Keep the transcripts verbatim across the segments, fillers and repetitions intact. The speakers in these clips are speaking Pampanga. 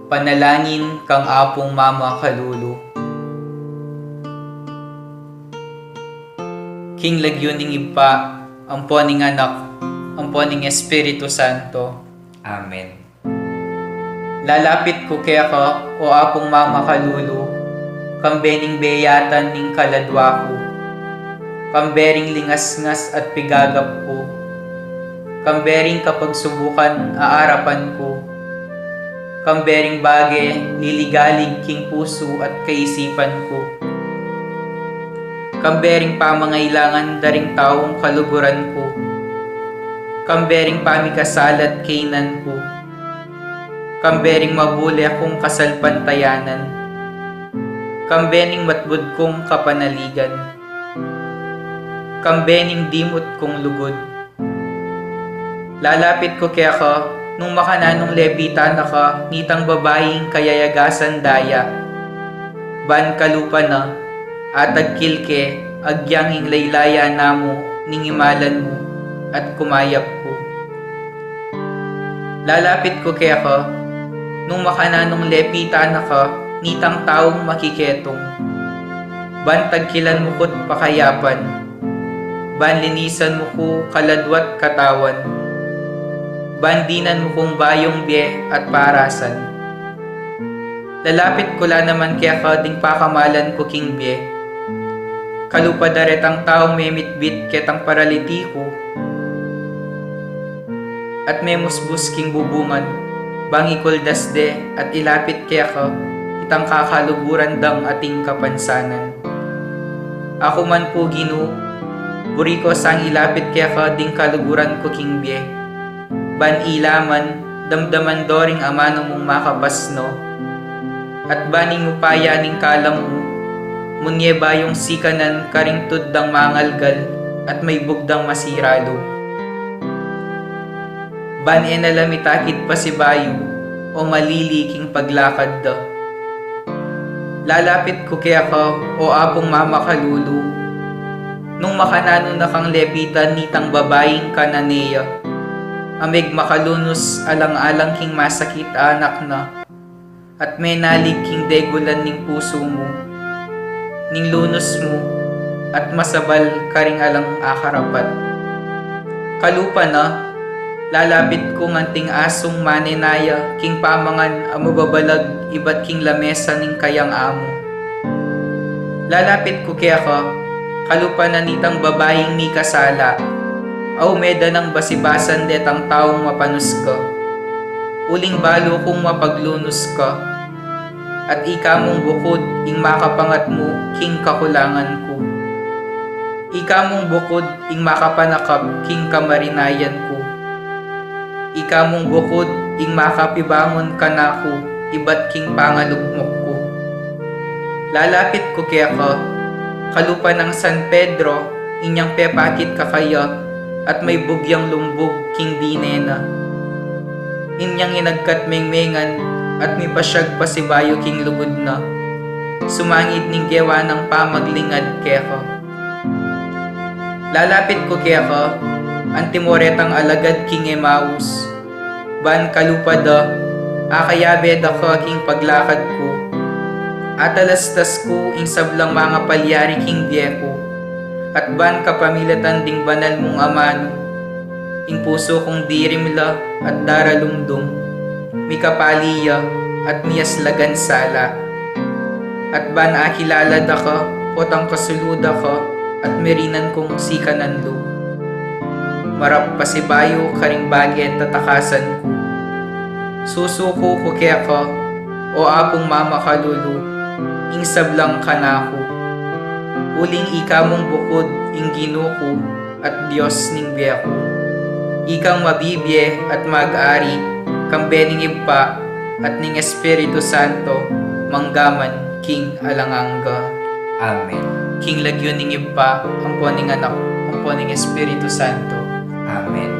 Panalangin kang Apung Mama Kalulu. King lagyu ning Ibpa, ampo ning Anak, ampo ning Espiritu Santo. Amen. Lalapit ku keka, o Apung Mama Kalulu, kambe ning beyatan ning kaladwa ku, kambe ring lingasngas at pigagap ku, kambe ring kapagsubukan a arapan ku, kambe ring bage liligalig king pusu at kaisipan ku, kambe ring pamangailangan da ring taung kaluguran ku, kambe ring pamikasala at kainan ku, kambe ring mabule kung kasalpantayanan, kambe ning matbud kung kapanaligan, kambe ning dimut kung lugud. Lalapit ku keka, nung makananung lepitan na ka nitang babaing kayayagasan daya. Ban kalupa na, atagkil ke, agyang ing laylaya na mu ning imalan mu, at kumayap ku. Lalapit ku keka, nung makananung lepitan na ka nitang taung makiketung. Ban tagkilan mu ku't pakayapan, ban linisan mu ku kaladwa't katawan, ban dinan mu kung bayung bie at parasan. Lalapit ku la naman keka ding pakamalan ku king bie. Kalupa da retang taung memitbit ketang paralitiku at memusbus king bubungan, bang ikuldas de at ilapit keka itang kakaluguran dang ating kapansanan. Aku man pu, Ginu, buri ku sang ilapit keka ding kaluguran ku king bie. Ban ila man, damdaman do ring amanu mung makapasno. At ban ing upaya ning kalam mu, munye bayung sikanan karing tud dang mangalgal at maibug dang masira lub. Ban e na la mitakit pasibayu o malili king paglakad da. Lalapit ku keka, o Apung Mama Kalulu, nung makananu na kang lepitan nitang babaing Cananea, a megmakalunus alang-alang king masakit a anak na, at menalig king degulan ning pusu mu, ning lunus mu, at masabal karing alang akarapat. Kalupa na, lalapit ku nganting asung manenaya king pamangan a mababalag ibat king lamesa ning kayang amu. Lalapit ku keka, kalupa na nitang babaing mikasala, a ume da nang basibasan detang taung mapanus ka. Uling balu kung mapaglunus ka, at ika mung bukud ing makapangat mu king kakulangan ku. Ika mung bukud ing makapanakap king kamarinayan ku. Ika mung bukud ing makapibangun kanaku ibat king pangalugmok ku. Lalapit ku keka, kalupa nang San Pedro, inyang pepakit kakaya, at maibug yang lumbug king dine na. Inyang inagkat mengmengan, at mipasyag pasibayu king lugud na. Sumangid ning gewa nang pamaglingad keka. Lalapit ku keka, antimo retang alagad king Emaus. Ban kalupa da, akayabe da ka king paglakad ku. Atalastas ku ing sablang mangapalyari king bie ku. At ban kapamilatan ding banal mung amanu, ing pusu kung dirim la at daralumdum, mikapali ya at miyaslagan sala. At ban akilala da ka, potang kasulu da ka, at mirinan kung sikanan lub. Marap pasibayu karing bage tatakasan ku. Susuku ku keka, o Apung Mama Kalulu, ing sablang kanaku. Uling ika mung bukud ing Ginu ku, at Dios ning bie ku. Ikang mabibie at mag-ari, kambe ning Ibpa, at ning Espiritu Santo, manggaman king alang angga. Amen. King lagyu ning Ibpa, ampo ning Anak, ampo ning Espiritu Santo. Amen.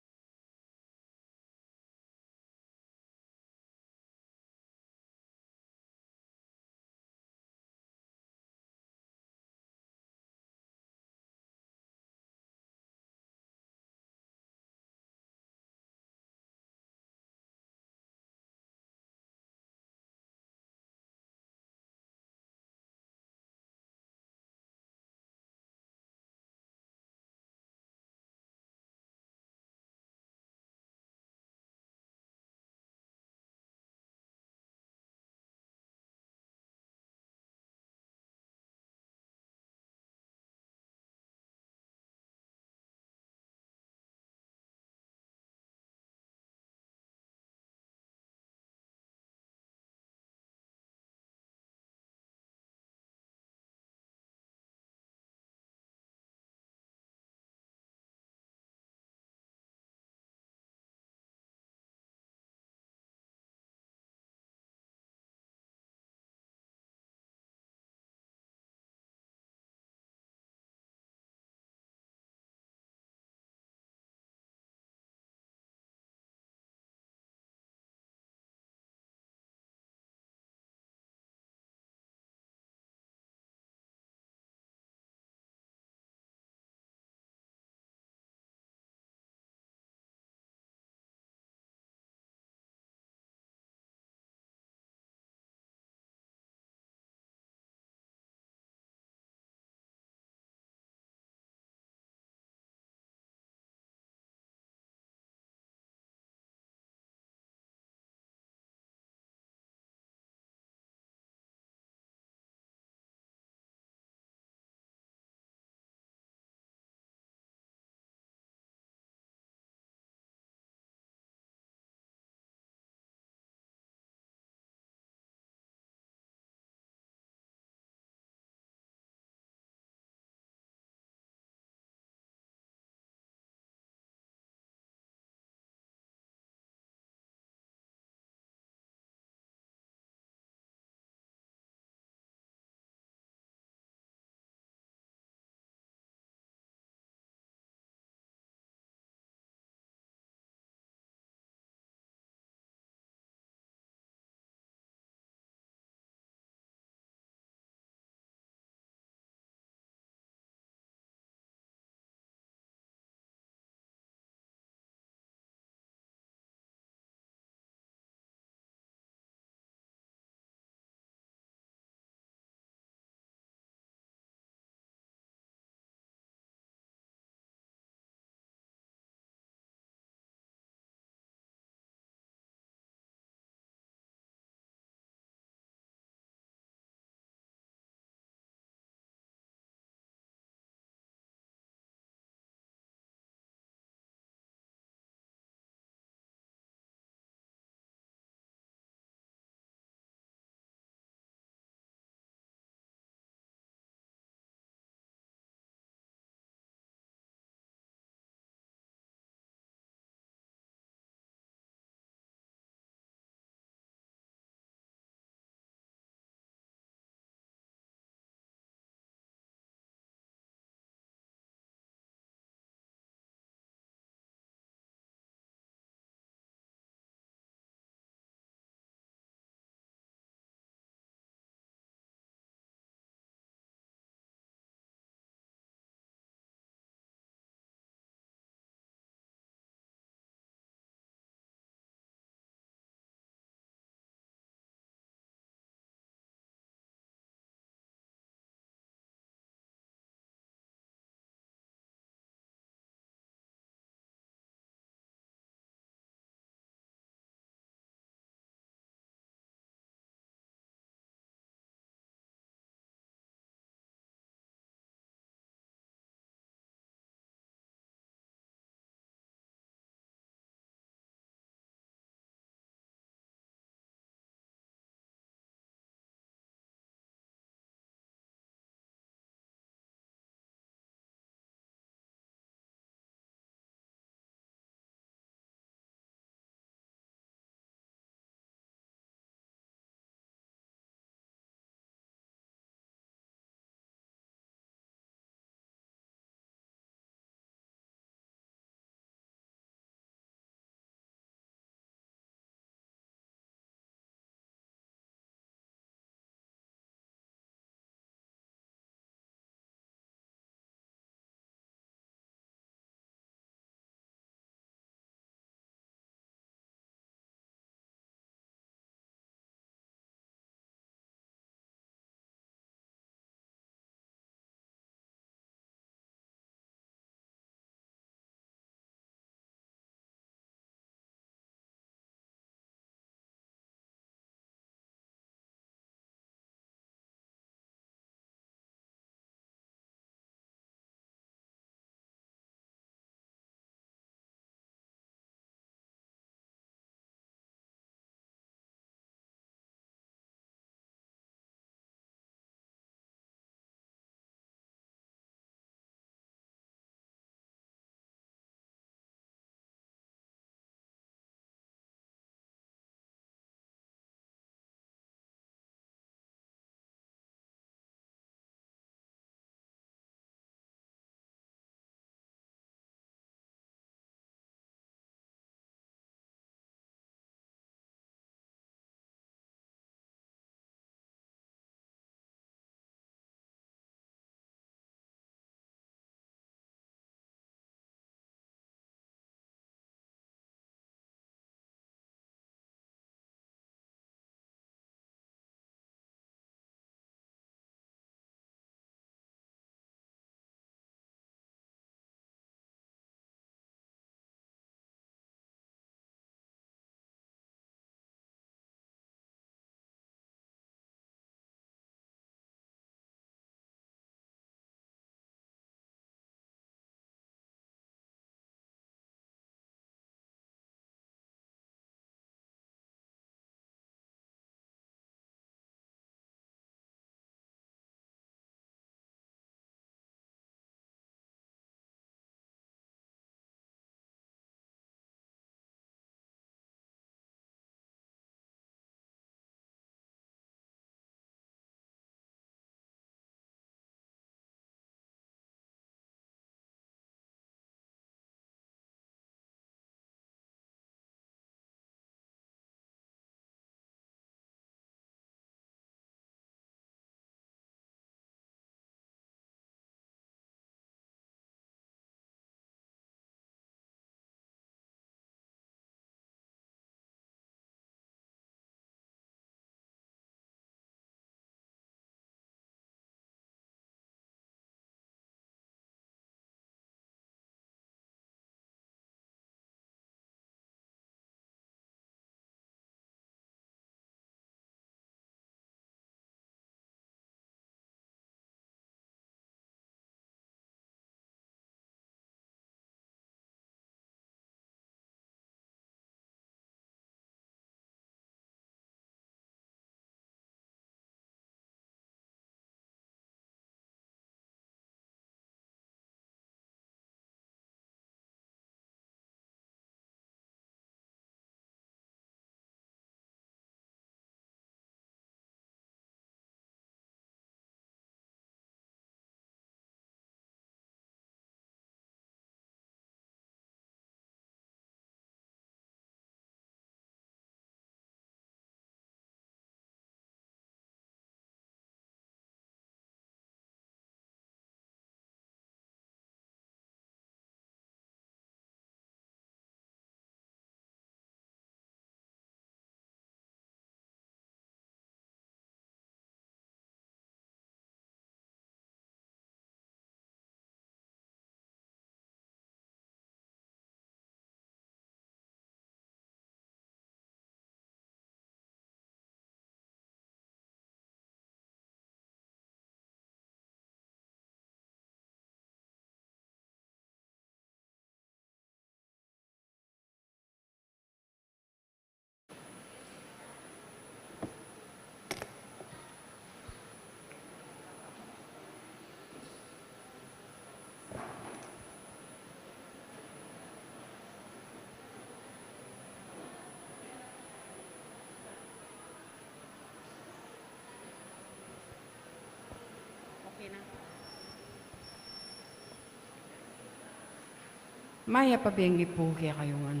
Mayap a bengi pu kekayu ngan.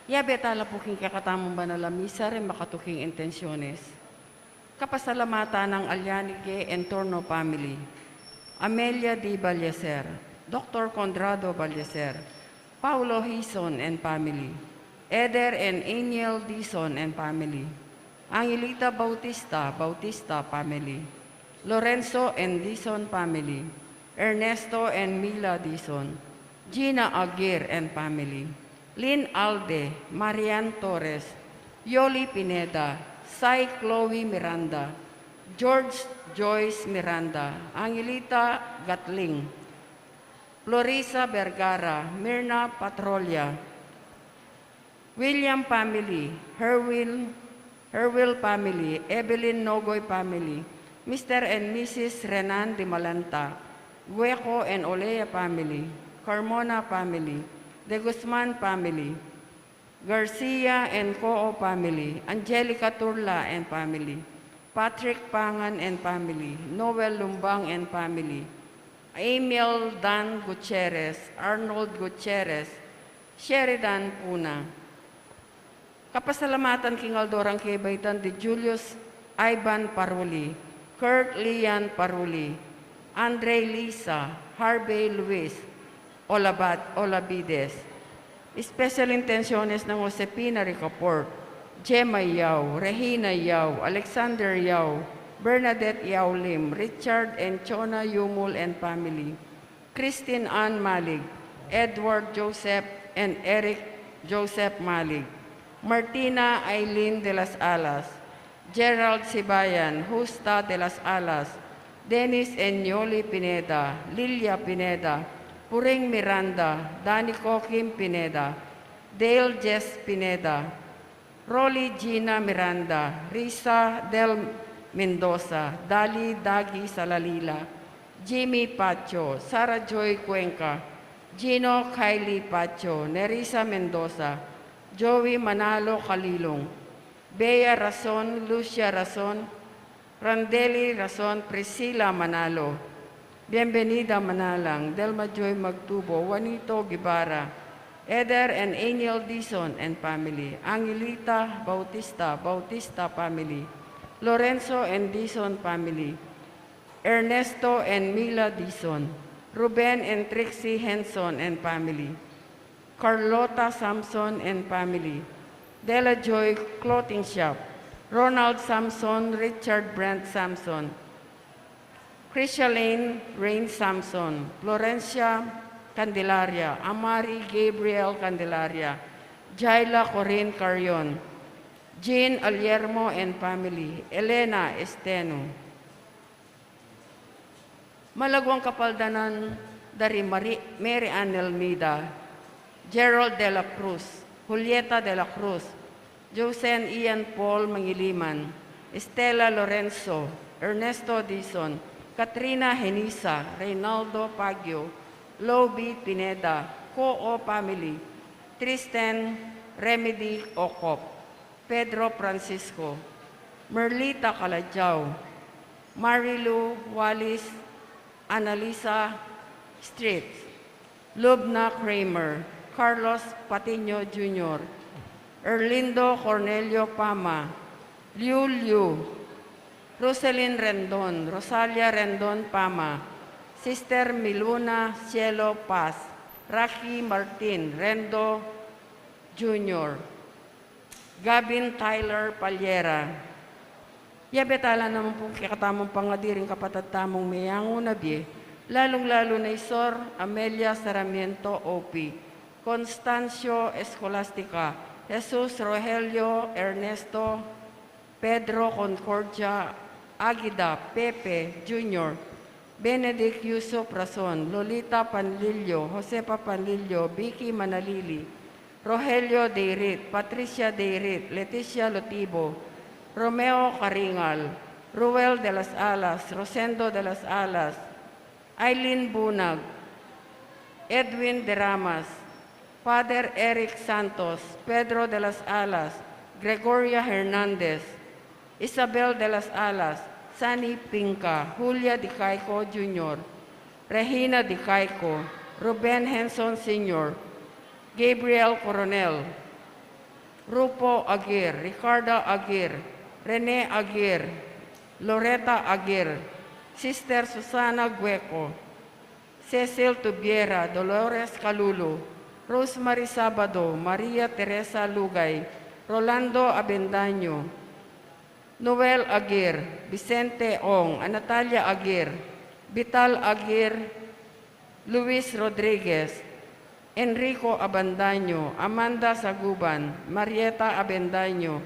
Yabe tala pu king kekatamung banal a misa ring makatuking intensyones. Kapasalamatan nang Alianike and Torno family, Amelia D. Ballester, Doctor Conrado Ballester, Paulo Hizon and family, Eder and Aniel Dizon and family, Angelita Bautista, Bautista family, Lorenzo and Dizon family, Ernesto and Mila Dizon, Gina Aguirre and family, Lynn Alde, Marian Torres, Yoli Pineda, Sai Chloe Miranda, George Joyce Miranda, Angelita Gatling, Florisa Vergara, Mirna Patrolla, William family, Herwin, Herwil family, Evelyn Nogoy family, Mister and Missus Renan Dimalanta, Gueco and Olea family, Carmona family, De Guzman family, Garcia and Coo family, Angelica Turla and family, Patrick Pangan and family, Noel Lumbang and family, Emil Dan Gutierrez, Arnold Gutierrez, Sheridan Puna. Kapasalamatan king aldo rang kebaitan di Julius Ivan Paruli, Kurt Lian Paruli, Andre Lisa, Harvey Luis, Olabat, Olavides. Special intenciones nang Josefina Ricaport, Gemma Yao, Regina Yao, Alexander Yao, Bernadette Yao Lim, Richard and Chona Yumul and family, Christine Ann Malig, Edward Joseph and Eric Joseph Malig, Martina Aileen de las Alas, Gerald Sibayan, Justa de las Alas, Dennis and Yoli Pineda, Lilia Pineda, Puring Miranda, Danico Kim Pineda, Dale Jess Pineda, Rolly Gina Miranda, Risa Del Mendoza, Dali Dagi Salalila, Jimmy Pacho, Sarah Joy Cuenca, Gino Kylie Pacho, Nerissa Mendoza, Joey Manalo Calilong, Bea Rason, Lucia Rason, Randeli Rason, Priscilla Manalo, Bienvenida Manalang, Delma Joy Magtubo, Juanito Guevara, Eder and Angel Dizon and family, Angelita Bautista, Bautista family, Lorenzo and Dizon family, Ernesto and Mila Dizon, Ruben and Trixie Henson and family, Carlota Samson and family, Della Joy Clothing Shop, Ronald Samson, Richard Brent Samson, Christialine Rain Samson, Florencia Candelaria, Amari Gabriel Candelaria, Jaila Corinne Carion, Jean Aliermo and family, Elena Esteno. Malaguang kapaldanan da ri Mari-, Mary Ann Elmida, Gerald de la Cruz, Julieta de la Cruz, Josen Ian Paul Mangiliman, Estela Lorenzo, Ernesto Dizon, Katrina Henisa, Reynaldo Pagio, Lobi Pineda, Coo family, Tristan Remedy Ocop, Pedro Francisco, Merlita Calajao, Marilu Wallis, Annalisa Street, Lubna Kramer, Carlos Patiño Junior, Erlindo Cornelio Pama, Liu Liu, Roselyn Rendon, Rosalia Rendon Pama, Sister Miluna Cielo Paz, Rocky Martin Rendo Junior, Gavin Tyler Paliera. Yabe tala naman pu king kekatamung pangadi ring kapatad tamung meyangu na bie, lalung-lalu na i Sor Amelia Sarmiento O P, Constancio Escolastica, Jesus Rogelio Ernesto, Pedro Concordia, Agida Pepe Junior, Benedict Yusuf Rason, Lolita Panlilio, Josefa Panlilio, Vicky Manalili, Rogelio Deirit, Patricia Deirit, Leticia Lotibo, Romeo Caringal, Ruel de las Alas, Rosendo de las Alas, Aileen Bunag, Edwin De Ramas, Father Eric Santos, Pedro de las Alas, Gregoria Hernandez, Isabel de las Alas, Sunny Pinca, Julia Dicaico Junior, Regina Dicaico, Ruben Henson Senior, Gabriel Coronel, Rupo Aguirre, Ricarda Aguirre, Rene Aguirre, Loretta Aguirre, Sister Susana Gueco, Cecil Tubiera, Dolores Calulu, Rosemary Sabado, Maria Teresa Lugay, Rolando Abendaño, Noel Aguirre, Vicente Ong, Natalia Aguirre, Vital Aguirre, Luis Rodriguez, Enrico Abendaño, Amanda Saguban, Marieta Abendaño,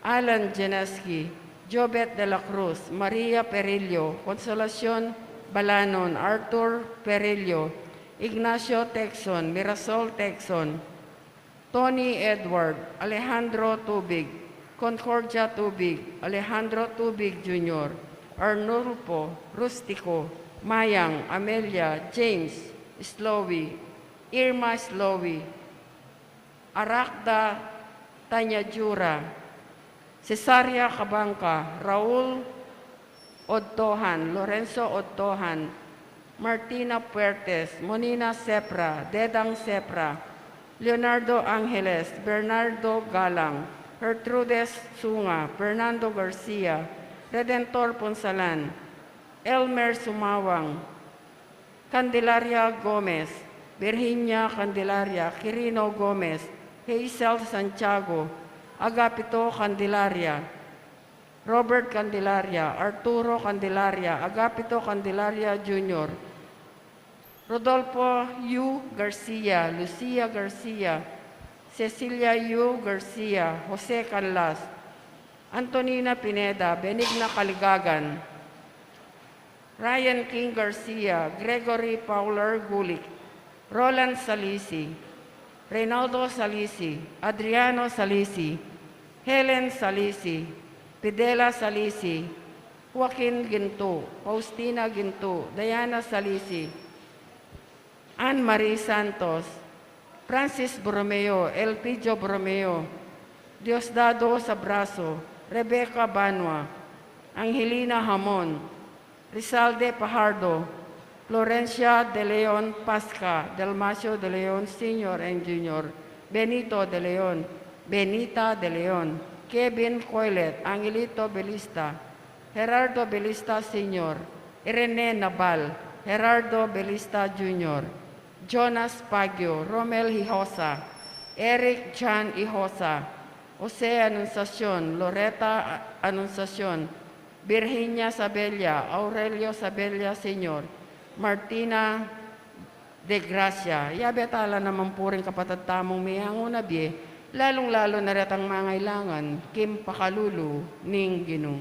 Alan Janeski, Jobet de la Cruz, Maria Perillo, Consolacion Balanon, Arthur Perillo, Ignacio Texon, Mirasol Texon, Tony Edward, Alejandro Tubig, Concordia Tubig, Alejandro Tubig Junior, Arnulfo, Rustico, Mayang, Amelia, James, Slowy, Irma Slowy, Arakda Tanyajura, Cesaria Cabanca, Raul Odtohan, Lorenzo Odtohan, Martina Puertes, Monina Sepra, Dedang Sepra, Leonardo Angeles, Bernardo Galang, Gertrudes Sunga, Fernando Garcia, Redentor Punsalan, Elmer Sumawang, Candelaria Gomez, Virginia Candelaria, Quirino Gomez, Hazel Santiago, Agapito Candelaria, Robert Candelaria, Arturo Candelaria, Agapito Candelaria Junior, Rodolfo Yu Garcia, Lucia Garcia, Cecilia Yu Garcia, Jose Canlas, Antonina Pineda, Benigna Caligagan, Ryan King Garcia, Gregory Fowler Gulick, Roland Salisi, Reynaldo Salisi, Adriano Salisi, Helen Salisi, Fidela Salisi, Joaquin Ginto, Faustina Ginto, Diana Salisi, Anne Marie Santos, Francis Borromeo, Elpidio Borromeo, Diosdado Sabraso, Rebecca Banua, Angelina Hamon, Rizalde Fajardo, Florencia de Leon Pasca, Dalmacio de Leon Senior and Junior, Benito de Leon, Benita de Leon, Kevin Coilet, Angelito Belista, Gerardo Belista Senior, Irene Nabal, Gerardo Belista Junior, Jonas Baguio, Romel Hijosa, Eric John Hijosa, Jose Anunciacion, Loretta Anunciacion, Virginia Sabella, Aurelio Sabella Senior, Martina de Gracia. Yabe tala naman pu ring kapatad tamung miyanguna bie, lalung-lalu na retang mangailangan king pakalulu ning Ginu.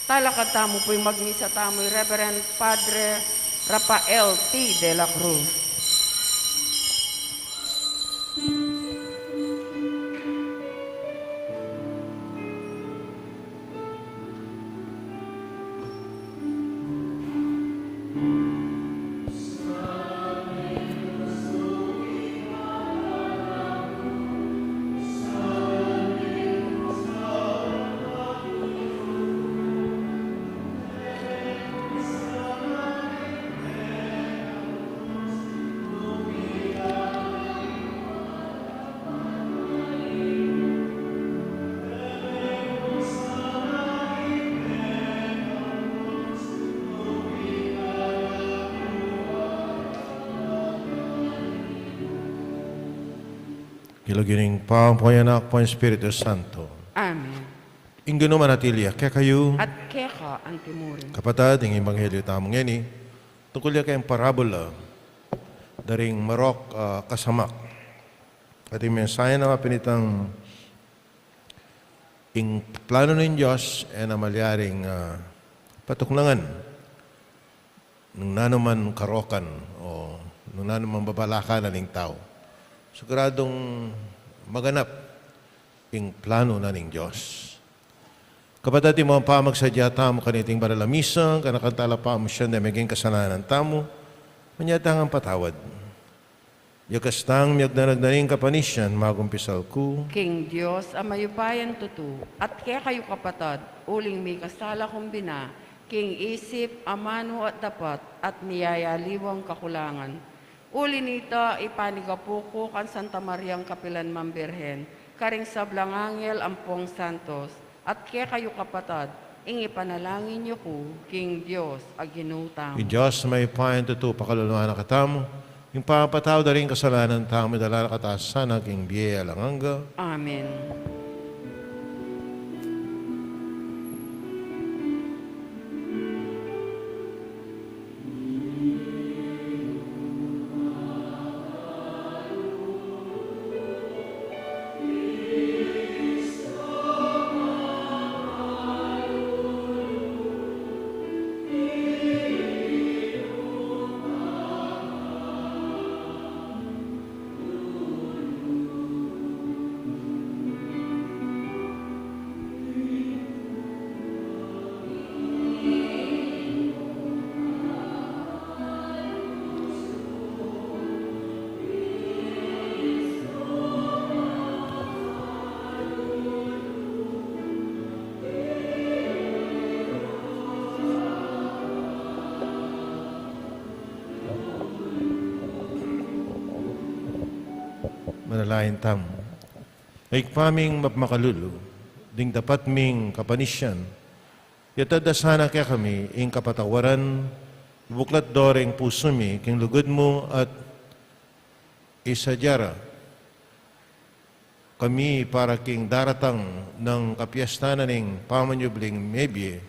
Talakad tamu pu ing magmisa tamu i Reverend Padre Rafael T. de la Cruz. King lagyu ning Ibpa, ampo ning Anak, ampo ning Espiritu Santo. Amen. Ing Ginu manatili ya kekayu. At keka antimurin. Kapatad, ing ebanghelyu tamu ngeni, tungkul ya keng parabola da ring marok a kasamak. At ing mensahe na mapinitang ing planu ning Dios e na malyaring, ah, patuknangan nung nanuman karokan o nung nanuman babalakan na ning tau. Siguradung maganap ing planu na ning Dios. Kapatad, ing pamagsadya tamu kaniting banal a misa, kanakan tala pamusyang deng meging kasalanan tamu, manyad tang patawad. Ya kastang miyagdanag na ning kapanisian, magumpisal ku king Dios a mayupayang tutu, at kekayu kapatad, uling mikasala kung bina, king isip, amanu at dapat, at miyayaliwang kakulangan. Uli nita, ipanigapu ku kang Santa Mariang kapilan man Birhen, karing sablang angel ampong santos, at kekayu kapatad, ing ipanalangin yu ku king Dios a Ginu tamu. Ing Dios a mayupayang tutu pakaluluan na katamu, ing papatawad da ring kasalanan tamu, idala na katamu sana king bie alang angga. Amen. Manalangin tamu. Ibpa ming mapamakalulu, ding dapat ming kapanisian, yatad da sana kekami ing kapatawaran, ibuklat do ring pusu mi king lugud mu at isadya ra kami para king daratang nang kapiestan na ning pamanyubling mebie,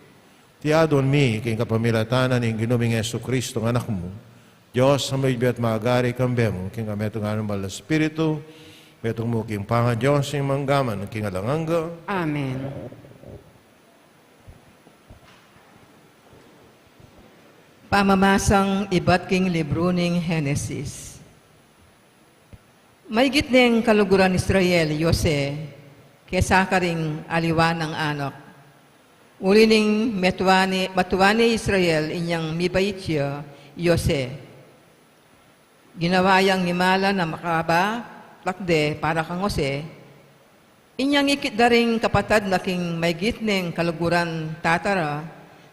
iti adwan mi king kapamilatan na ning Ginu ming Jesucristo a Anak mu, Dios a mabibie at magari kambe mu, king kametungan ning Banal a Espiritu, metung mu king pangaDios ing mangga man king alang angga. Amen. Pamamasang ibat king libru ning Henesis. Maigit neng kaluguran Israel i Jose, kesa karing aliwa nang anak. Uli ning metua ne, matua ne Israel inyang mibait ya i Jose. Ginawa yang mimalan a makatakde para kang Jose, inyang ikit da ring kapatad na king maigit neng kaluguran tata ra,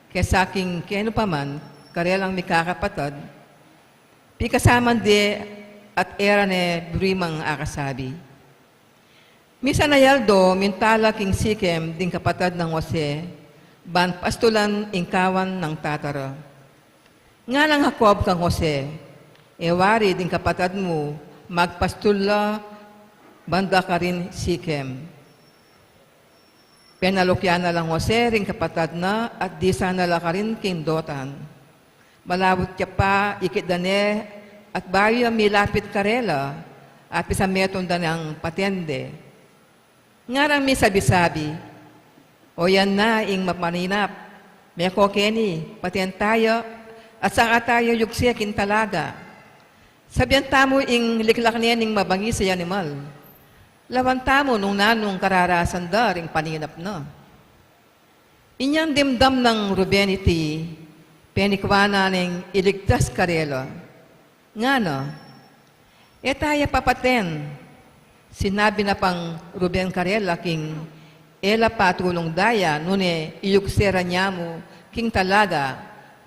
kesa king kenu pa man karelang mikakapatad, pikasaman de at e ra ne burimang akasabi. Misan a aldo, minta la king Sikem ding kapatad nang Jose, ban pastulan ing kawan nang tata ra. Nganang Jacob kang Jose, e wari ding kapatad mu, magpastul la banda karin Sikem. Penalukyan na lang Jose ring kapatad na at disan na la karin king Dotan. Malawut ya pa, ikit da ne, at bayu ya milapit karela, apisametung da nang paten de. Ngarang misabi-sabi, "O yan na ing mapaninap, meko keni, paten taya, at saka taya yugse king talaga. Sabian tamu ing liklak ne ning mabangis a animal. Lawan tamu nung nanung kararasan da ring paninap na." Inyang dimdam nang Ruben iti, penikua na neng iligtas karela. Ngana, "E taya papaten." Sinabi na pang Ruben karela king, "E la patulung daya, nune iyugse ra niamu king talaga,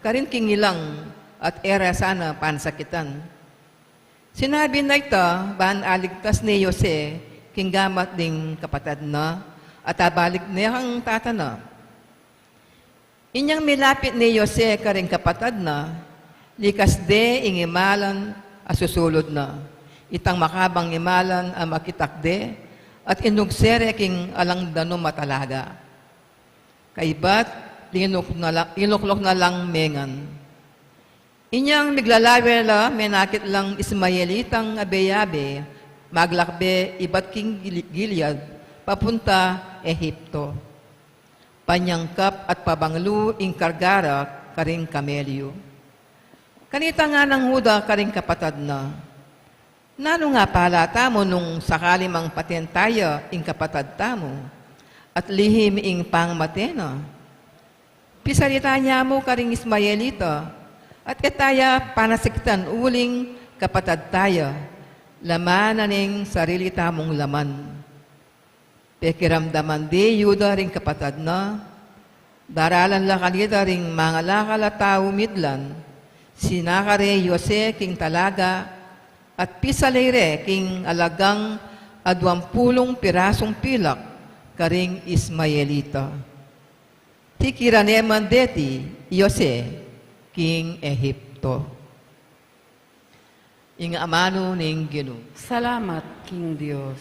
karin king ilang at e ra sana pansakitan." Sinabi na ita, ban aligtas ne i Jose king gamat ding kapatad na, at abalik ne kang tata na. Inyang milapit ne i Jose karing kapatad na, likas de ing imalan a susulud na. Itang makabang imalan a makitakde, at inugse re king alang danum a talaga. Kaibat, linuk-, na la-, linuklok na lang mengan. Inyang miglalawe la, menakit lang Ismaelitang abe-abe, maglakbe ibat king Gil-, Gilead, papunta Ehipto. Panyangkap at pabanglu ing karga ra karing kamelyu. Kanita nganang Juda karing kapatad na, "Nanu nga pala tamu nung sakali mang paten taya ing kapatad tamu, at lihim ing pangmate na? Pisarita niamu karing Ismaelita, at e taya panasakitan uling kapatad taya. Laman na ning sarili tamung laman. Pekiramdaman di Juda ring kapatad na, daralan la kanita ring mangalakal a tau midlan, sinaka re i Jose king talaga, at pisaley re king alagang aduang pulung pirasung pilak karing Ismaelita. Tikiran ne man deti i Jose king Ehipto. Ing amanu ning Ginu. Salamat king Dios.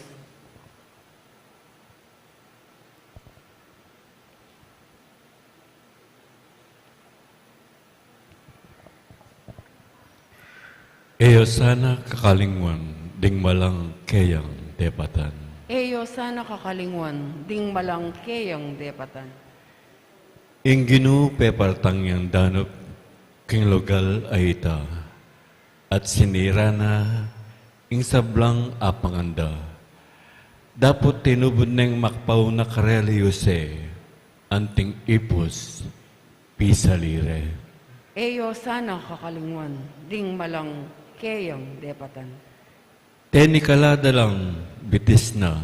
E yu sana kakalingwan ding malang keyang depatan. E yu sana kakalingwan ding malang keyang depatan. Ing Ginu pepartang yang danup king lugal a ita, at sinira na ing sablang apanganda. Dapot tinubud neng makpauna karela i Jose, anting ipus, pisali re. E yu sana kakalingwan ding malang keyang depatan. Tenikala da lang bitis na,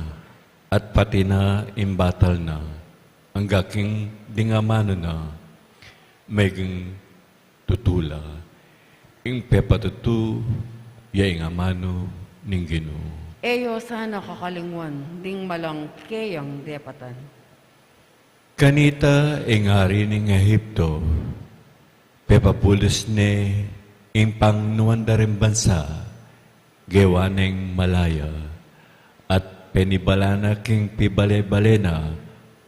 at pati na ing batal na, angga king ding amanu na, meging tutu la, ing pepatutu ya ing amanu ning Ginu. E yu sana kakalingwan ding malang keyang depatan. Kanita ing ari ning Ehipto, pepabulus ne ing pangnuan da ring bansa, gewa neng malaya, at penibala na king pibale-bale na,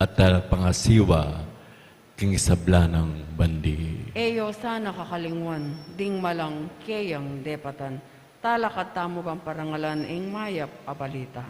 at talapangasiwa king sabla nang bandi. E yu sana kakalingwan ding malang keyang depatan. Talakad tamu bang parangalan ing mayap a balita.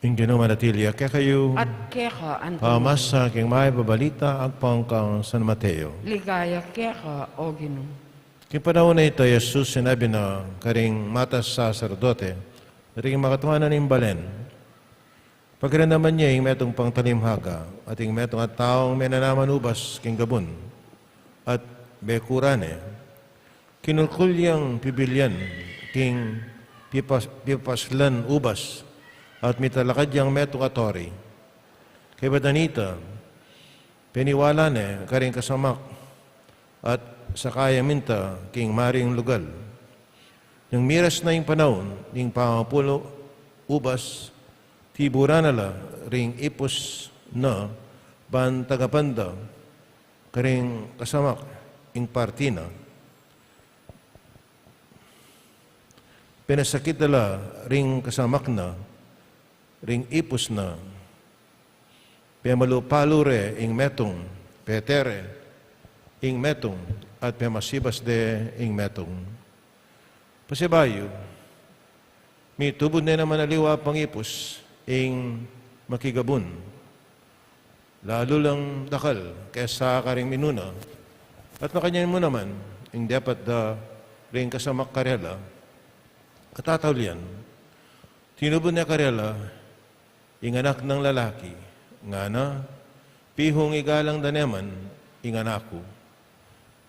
Ing Ginu manatili ya kekayu. At keka antimu. Pamasa king mayap a balita agpang kang San Mateo. Ligaya keka, O Ginu. King panaun a ita, i Jesus sinabi na karing matas saserdote, ring makatawan ning balen. Pakiramdaman ye ing metung pang talimhaga, at ing metung a taung menanaman ubas king gabun, at bekura ne, kinulkul yang pibilyan king pipas-, pipaslan ubas, at mitalakad yang metung a tori. Kaybat na nita, peniwala ne karing kasamak, at saka ya minta king maring lugal. Nung miras na ing panaun ning pamapulu ubas, tibura na la ring ipus na ban tagapan da karing kasamak ing parti na. Penasakit da la ring kasamak na ring ipus na. Pemalu-palu re ing metung, pete re ing metung, at pemasibas de ing metung. Pasibayu, mitubud ne naman aliwa pang ipus ing makigabun, lalu lang dakal kesa karing minuna, at makanyan mu naman ing depat da ring kasamak karela, katataulian. Tinubud ne karela ing anak nang lalaki, ngana, "Pihung igalang da ne man ing anak ku."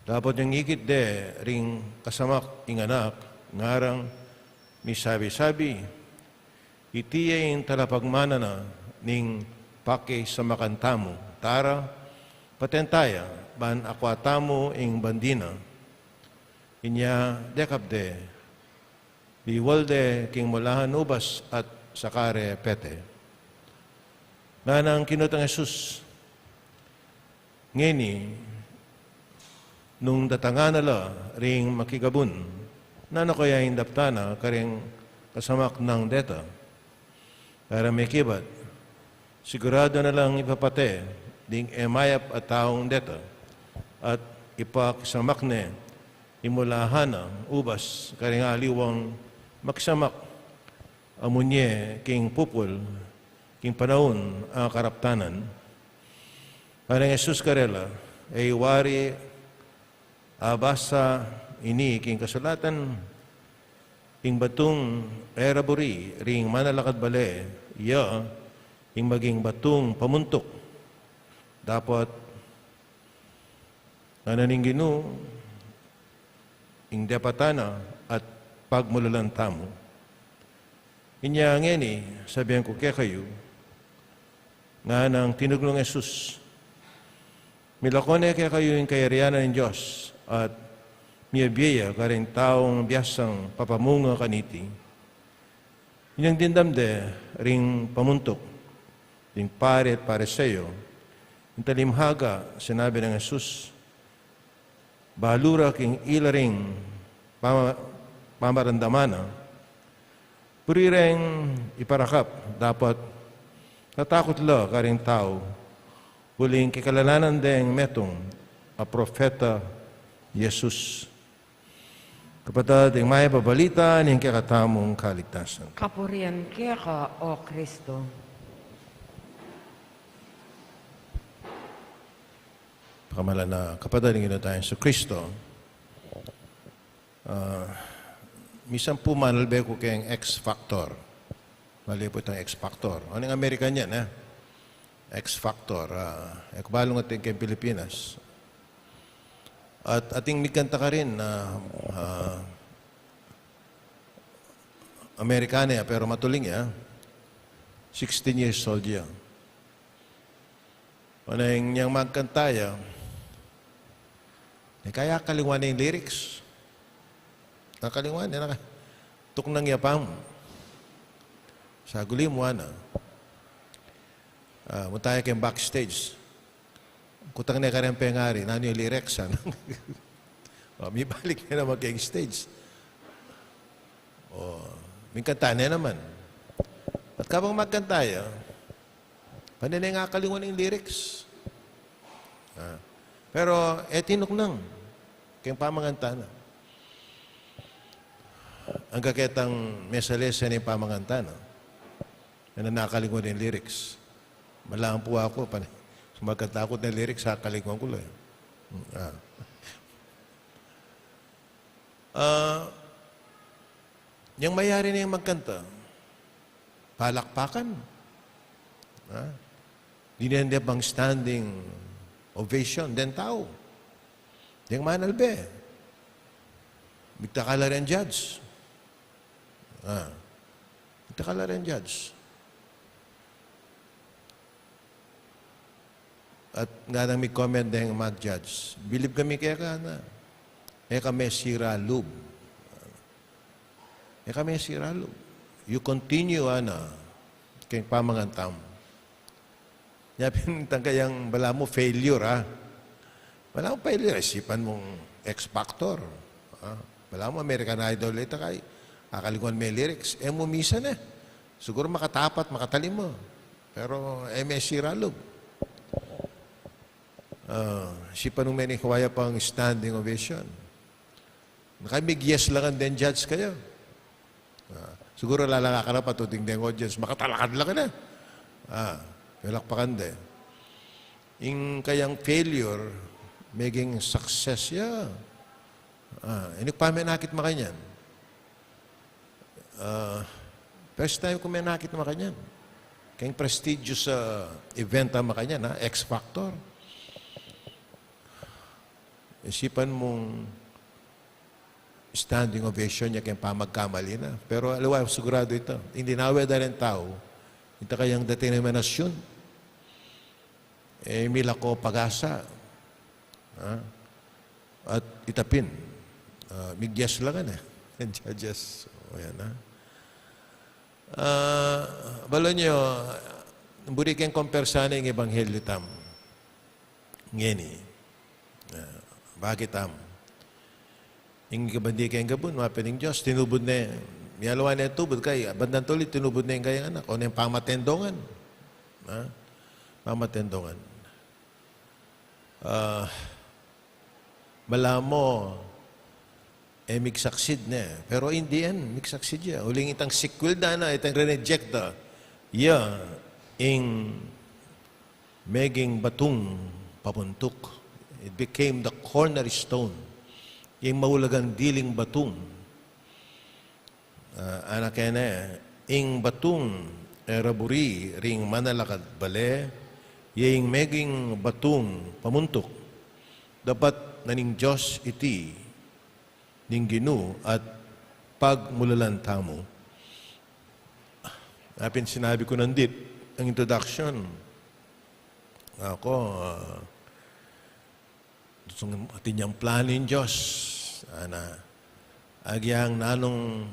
Dapot ing ikit de ring kasamak ing anak, ngarang misabi-sabi, "Iti ya ing talapagmana na ning pakisamakan tamu. Tara, paten ta ya, ban akua tamu ing bandi na." Inya dekap de, biwal de king mulahan ubas at saka re pete. Nganang kinutang Jesus, ngeni, nung datangan na la ring makigabun, nanu kaya ing daptan na karing kasamak nang deta? Para mekibat, siguradu na lang ipapate ding e mayap a taung deta, at ipakisamak ne ing mulahan na ubas karing aliwang makisamak a munye king pupul, king panaun a karaptanan. Nganang Jesus karela, e wari abasa ini king kasulatan, ing batung e ra buri ring manalakad bale, iya ing maging batung pamuntuk. Dapot ngana ning Ginu, ing depatan na at pagmulalan tamu. Inya ngeni, sabian ku kekayu, nganang tinuknung Jesus, milako ne kekayu ing kayarian ning Dios, at miyabie ya karing taung biasang papamunga kaniti. Inyang dimdam de ring pamuntuk ding pari at Pariseo, ing talimhaga, sinabi nang Jesus, balu ra king ila ring pama-, pamaramdaman na, buri reng iparakap, dapot tatakut la karing tau, uling kikilalanan deng metung a propeta i Jesus. Kapatad, ing mayap a balita ning kekatamung kaligtasan. Kapurian keka, O Kristo. Pakamalan a kapatad ning Ginu tang Jesucristo. Ah, misan pu manalbe ku keng X Factor. Mali pu itang X Factor. Ano ing American yan, eh? X Factor. Ah, e ku balung atin keng Pilipinas. At ating migkanta karin na, ah, Amerikana ya, pero matuling ya. Sixteen years old ya. Maneng nyang magkanta ya, e kaya akalingwan ne ing lyrics. Akalingwan ne, naka-, tuknang ya pa mu. Saguli mu, ana. Ah, munta ya keng backstage. Kutang ne kareng pengari, nanu ya lyrics, ana. O, mibalik ne naman keng stage. O, mingkanta ne naman. At kabang magkanta ya, pane ne nang akalingwan ing lyrics. Ah. Pero, e tinuknang keng pamanganta na. Angga ketang mesales ne ing pamanganta na. E na nakalingwan ing lyrics. Malampu aku, pane, sumagkat aku king lyrics, akalingwan ku la, eh. Ah. Ah, yang mayari ne magkanta, palakpakan. Ah. Dinan de pang standing ovation deng tau. Deng manalbe. Migtakal la reng judge. Ah. Migtakal la reng judge. At nganang mig-comment deng mag-judge, "Bilib kami keka, na. E ka mesira lub. E ka mesira lub. You continue, ana, keng pamanganta mu." Nya pin itang kayang balamu failure, ah. Balamu failure, isipan mung X Factor. Ah, balamu American Idol ita kay, akalingwan me lyrics. E mu misan, eh. Siguru makatapat, makatalima. Pero e mesira lub. Ah, isipan mu, meni kawaya pang standing ovation. Naka mig-yes la ngan deng judge kaya. Ah, siguru lalaga ka na patuting deng audience, makatalakad la ka na. Ah, palakpakan de. Ing kayang failure, meging success ya. Ah, ini ku pa menakit makanyan. Ah, First time ku menakit makanyan. Keng prestigious, ah, event a makanyan, ha? X Factor. Isipan mung standing ovation ya keng pamagkamali na. Pero aliwa, sigurado ita. Ing dinawe da reng tau, ita kayang determinasyun, e milako pag-asa. Ha? At ita pin, ah, migdias la ngan e. Judges. O yan, ha? Ah, balu yu, buri keng kompersana ing ebanghelyu tamu ngeni. Ah, bakit tamu? Ing kabandi keng gabun, mapin ing Dios, tinubud ne, mialiwa ne tubud kaya, bandang tuli tinubud ne ing kayang anak, o neng pamatendongan. Ha? Pamatendongan. Ah, balamu, e, mig-succeed ne. Pero in the end, mig-succeed ya. Uling itang sequel da na, itang rineject da, ya ing meging batung pamuntuk. It became the cornerstone. Ing maulagang diling batung. Ah, ana kene, ing batung e ra buri ring manalakad bale, ya ing meging batung pamuntuk. Dapat na ning Dios iti, ning Ginu, at pagmulalan tamu. Apin sinabi ku nandit, ang introduction. Aku, ah, Atin yang planu ing Dios. Ana, agyang nanung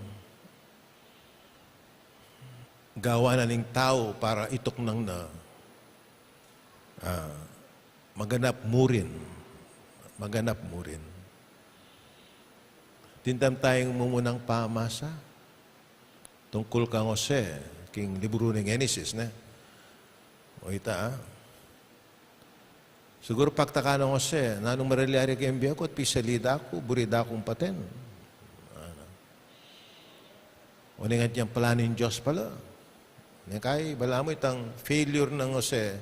gawan na ning tau para ituknang na, ah, maganap murin. Maganap murin. Tintam tayang mumunang pamasa tungkul kang Jose, king libru ning Genesis, ne? O ita, ah. Siguru paktakan nang Jose, nanung maralyari keng bie ku at pisali da ku, buri da kung paten. Ana. O neng atin yang planu ning Dios pala. Neng kai, balamu itang failure nang Jose,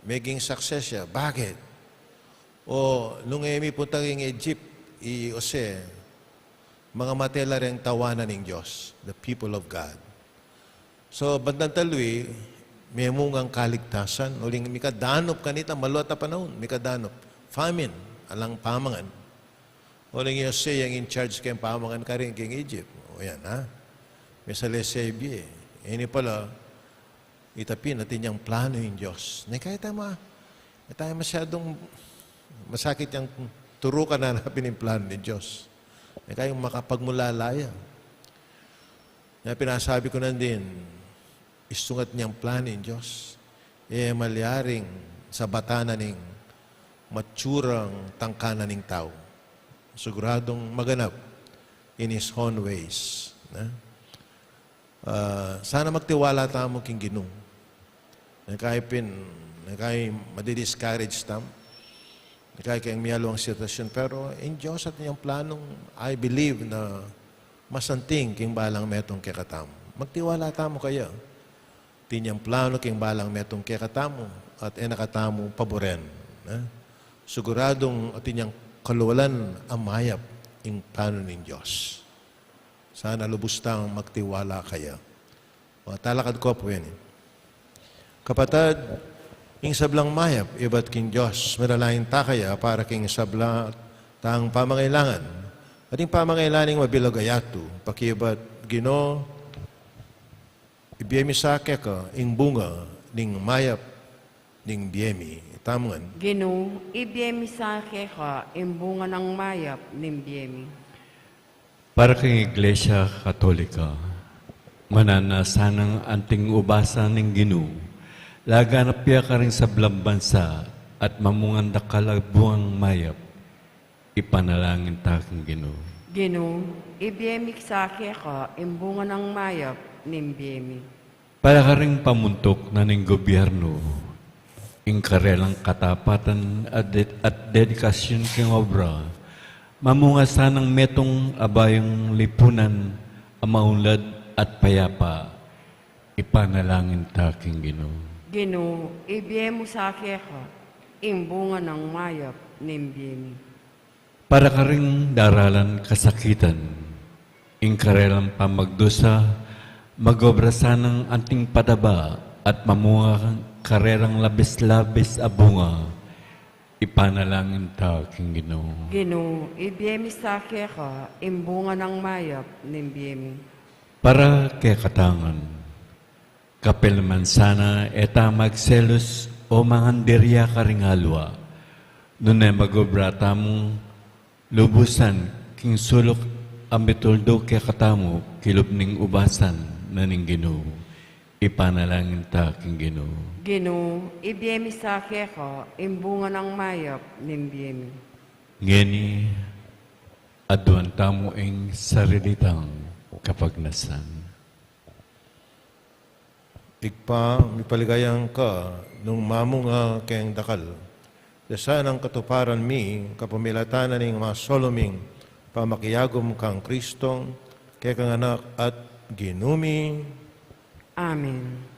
meging success ya. Bakit? O, nung e mipunta king Egypt i Jose, mangamate la reng tawanan ning Dios, the people of God. So, bandang talui, memungang kaligtasan, uling mikadanup kanita, maluat a panaun, mikadanup, famine, alang pamangan. Uling i Jose yang in charge keng pamangan karin keng Egypt. O yan, ha? Misalese bie. Ini pala, ita pin, atin yang planu ing Dios. Neng kai tamu, neng kai masyadung masakit yang turukan na napin ing planu ning Dios. Neng kai makapagmulala ya. Kaya pinasabi ku nandin, istung atin yang planu ning Dios, e malyaring sabatan na ning matsurang tangkanan ning tau. Siguradung maganap in His own ways. Ne? Ah, sana magtiwala tamu king Ginu. Neng kai pin, neng kai madi-discourage tamu. Neng kai keng mialuang sitwasyun. Pero in Dios atin yang planung, I believe na masanting king balang metung kekatamu. Magtiwala tamu kaya. Atin yang planu king balang metung kekatamu at e na katamu paburen. Ne? Siguradung atin yang kalualan a mayap ing planu ning Dios. Sana lubus tang magtiwala kaya. O, talakad ku pu ini. Kapatad, ing sablang mayap ibat king Dios, manalangin ta kaya para king sabla tang pamangailangan. At ing pamangailangan ning mabilug a yatu, pakibat Ginu, ibie mi sa keka ing bunga ning mayap ning bie mi. Tamu ngan. Ginu, ibie mi sa keka ing bunga nang mayap ning bie mi. Para king Iglesia Katolika, mananu na sanang anting ubasan ning Ginu, laganap ya karing sablang bansa at mamungan dakal a bungang mayap. Ipanalangin ta king Ginu. Ginu, ibie mi sa keka ing bunga nang mayap ning bie mi. Para karing pamuntuk na ning gobyernu, ing karelang katapatan at de-, at dedikasyun king obra, mamunga sanang metung a bayung lipunan a maunlad at payapa. Ipanalangin ta king Ginu. Ginu, ibie mu sa keka ing bunga nang mayap ning bie mi. Para karing daralan kasakitan, ing karelang pamagdusa, Mag-obra sanang anting pataba at mamunga karerang labis-labis a bunga. Ipanalangin ta king Ginu. Ginu, ibie mi sa keka ing bunga nang mayap ning bie mi. Para kekatang ngan, kapil man sana e ta magselus o mangandiria karing aliwa, nune mag-obra tamu lubusan king suluk a mituldu kekatamu kilub ning ubasan na ning Ginu. Ipanalangin ta king Ginu. Ginu, ibie mi sa keka ing bunga nang mayap ning bie mi. Ngeni, aduan tamu ing sarili tang kapagnasan. Ibpa, mipaligayan ka nung mamunga keng dakal. Dasa nang katuparan mi kapamilatan na ning masalubong ming pamakiagum kang Kristo, kekang Anak at Ginu mi. Amen.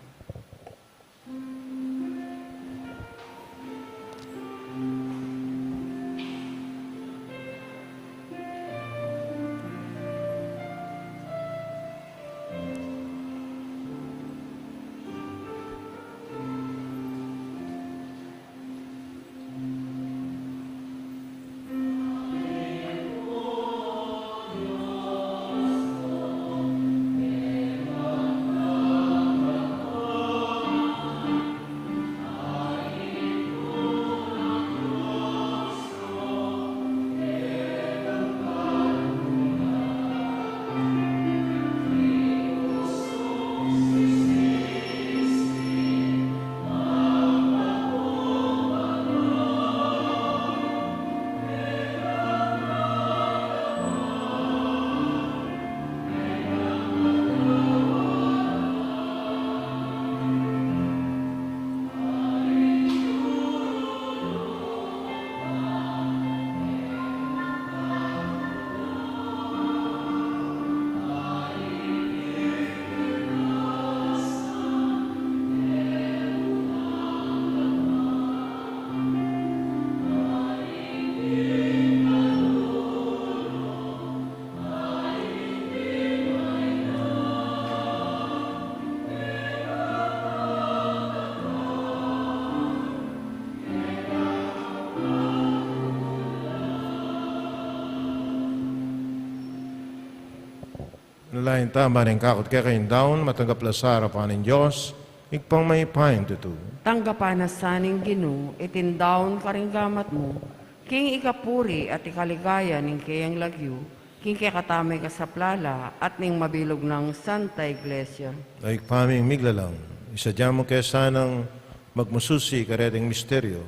Lain tama ning kakut keka ing daun, matanggap la sa arapan ning Dios, Ibpang mayupayang tutu. Tanggapan na sa ning Ginu iting daun karing gamat mu, king ikapuri at ikaligaya ning keyang lagyu, king kekatamung ikasaplala at ning mabilug nang Santa Iglesia. Ibpa ming miglalang, isadya mu ke sanang magmasusi kareting misteryo,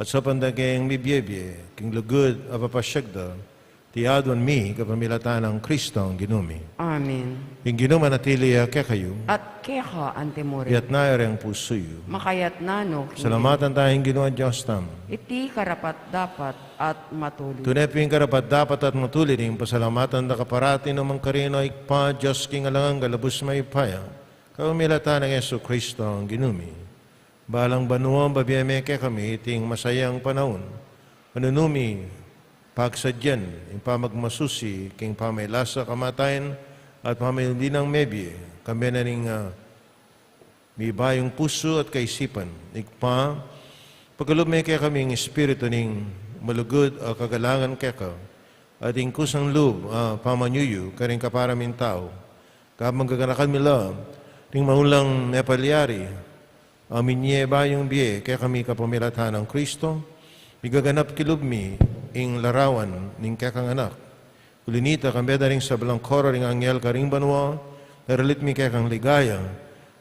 at saupan da keng mibie-bie king lugud a papasyag da, iti aduan mi kapamilatan nang Kristong Ginu mi. Amen. Ing Ginu manatili ya kekayu. At keka antimurin. Iyatas yu reng pusu yu. Makayatas no king Ginu. Salamatan taya ing Ginu a Dios tamu. Iti karapat-dapat at matulid. Tune pin karapat-dapat at matulid ing pasalamatan da ka parati, nu man karin, O Ibpa, Dios king alang angga, lubus mayupaya, kapamilatan nang Jesukristong Ginu mi. Balang banua, babie me kekami iting masayang panaun, a nung mi pagsadyan ing pamagmasusi king pamailasa, kamatayan at pamauli nang mebie, kambe na ning, ah, mibayung pusu at kaisipan. Ibpa, pakalub me kekami ing espiritu ning malugud a kagalangan keka, at ing kusang lub a pamanyuyu karing kapara ming tau, kabang gaganakan mi la ring maunang mepalyari a minie bayung bie kekami kapamilatan nang Kristo, migaganap kilub mi ing larawan ning kekang Anak. Uli nita, kambe da ring sablang koro ring anghel karing banua, daralit mi kekang ligaya,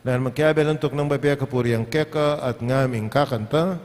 nanu man kiabe lantuk nang babie kapurian keka at ngaming kakanta.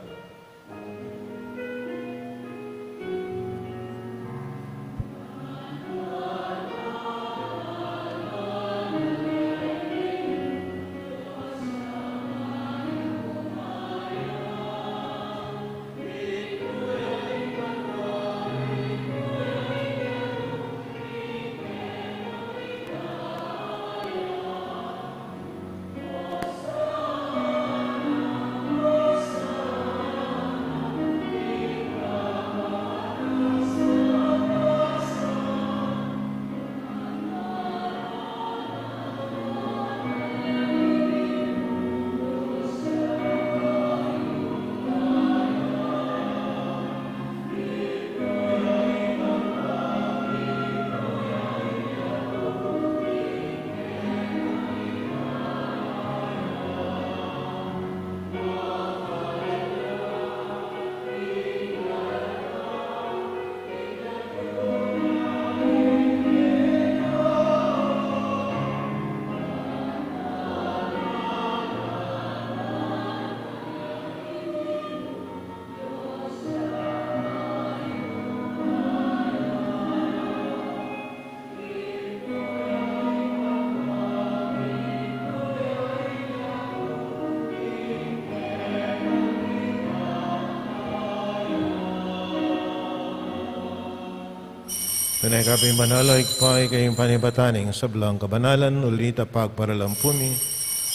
Tune ka pin banal, o Ibpa, ika ing panibatan ning sablang kabanalan, uli na nita pagparalampu mi,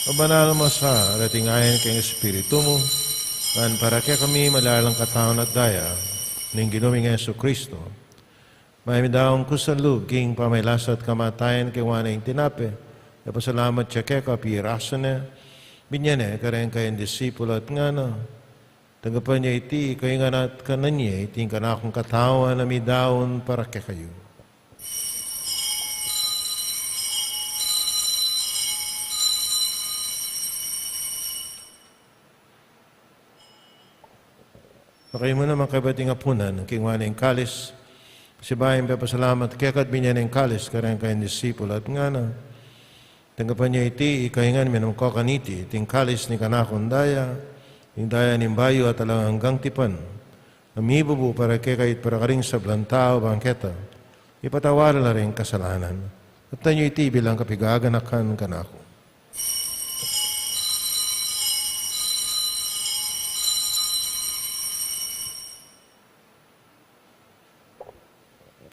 mabanal mo sa, at atin ayan king Espiritu mu, ngan para kekami maging alang katawan at daya ning Ginu ming Jesucristo. Mayap ming daun kusang lub king pamagkasakit at kamatayan, kinuan ne ing tinape, mipasalamat ya keka, pirasu ne, binye ne kareng kayang disipul at ngana: Tanggapan ye iti ikayu ngan at kanan ye, iti ing kanakung katawan a midaun para kekayu. Pakayu mu naman kaybat ing apunan, kinuan ne ing kalis, pasibayu ya mipasalamat keka at binye ne ing kalis kareng kayang disipul at ngana: Tanggapan ye iti ikayu ngan, minum kayu kaniti, iti ing kalis ning kanakung daya, ing daya ning bayu at alang anggang tipan, a mibubu para kekayu at para karing sablang tau, bang keta ipatawad la ring kasalanan. Kaptan yu iti bilang kapaganakan kanaku.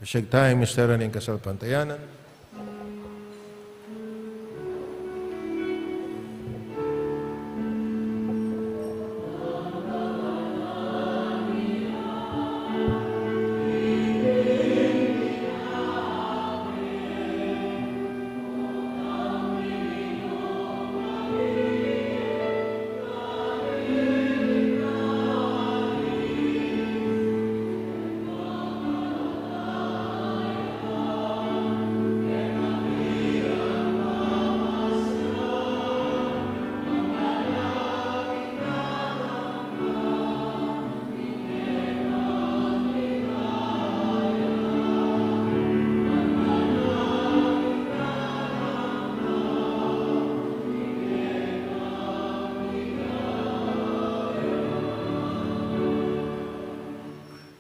Pasiag taya ing misteryu ning kasalpantayanan.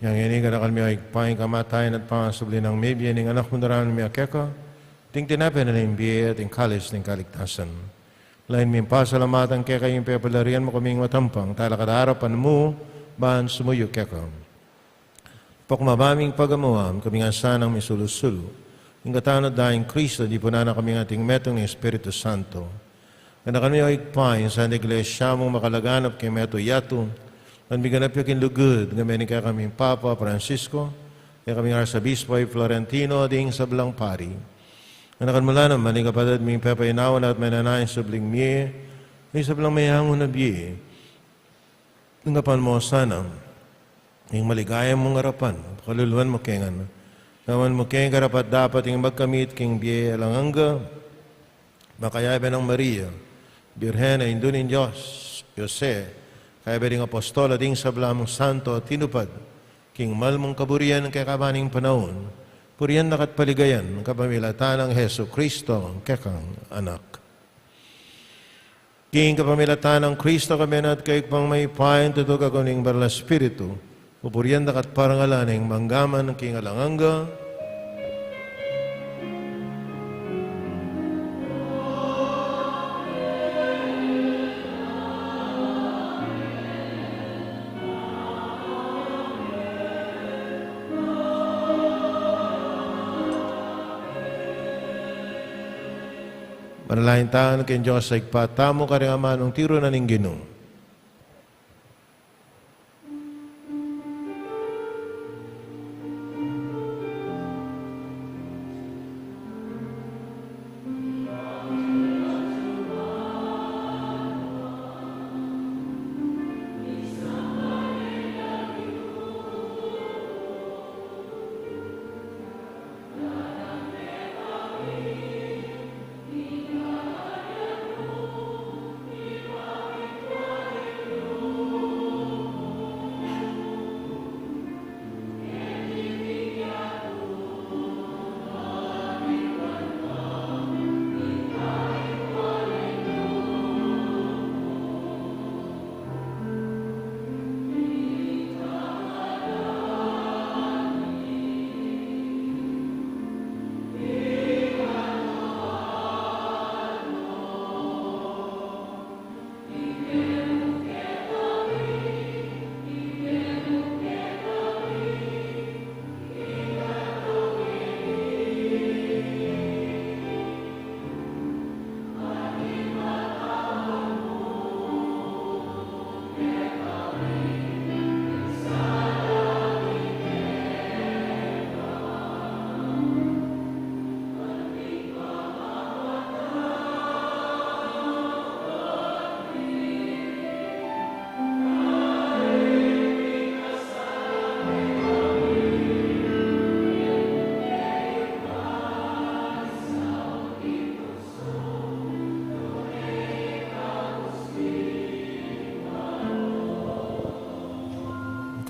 Yang ini ganakan mi, o Ibpa, ing kamatayan at pangasubli nang mibie ning Anak mu, daraun mi keka ing tinape ning bie at ing kalis ning kaligtasan. Lalu ming pasalamatan keka ing pepalarian mu kaming matampang talakad king arapan mu ban sumuyu keka. Pakumbaba ming pagamuan, kaming sanang misulu-sulu king katawan at daya nang Kristo, dipunan na kami ngan ating metung ning Espiritu Santo. Ganakan mu, o Ibpa, ing Santa Iglesia mung makalaganap king metung yatu, ngan miganap ya king lugud, ngan metung king kekaming Papa Francisco, kekaming Arsobispo Florentino, ding sablang pari. Ganakan mu la naman ing kapatad ming pepainawa na at mananaya king subling mie, ing sablang meangu na bie. Tanggapan mu sana ing maligaya mung arapan, pakaluluan mu kami ngan. Gawan mu kaming karapat-dapat ing magkamit king bie alang angga, makayabe nang Maria, Birhen a Indu ning Dios, Jose, kayabe ding apostol at ding sablang santo a tinupad king mal mung kaburian kekaba ning panaun, purian da ka at paligayan kapamilatan nang Jesucristo, kekang Anak. King kapamilatan nang Kristo, kami na at kayu pang mayupayang tutu, kayabe ning Banal a Espiritu, pupurian da ka at parangalan ning mangga man king alang angga. Manalangin tamu king Dios a Ibpa tamu, karing amanung tiru na ning Ginu.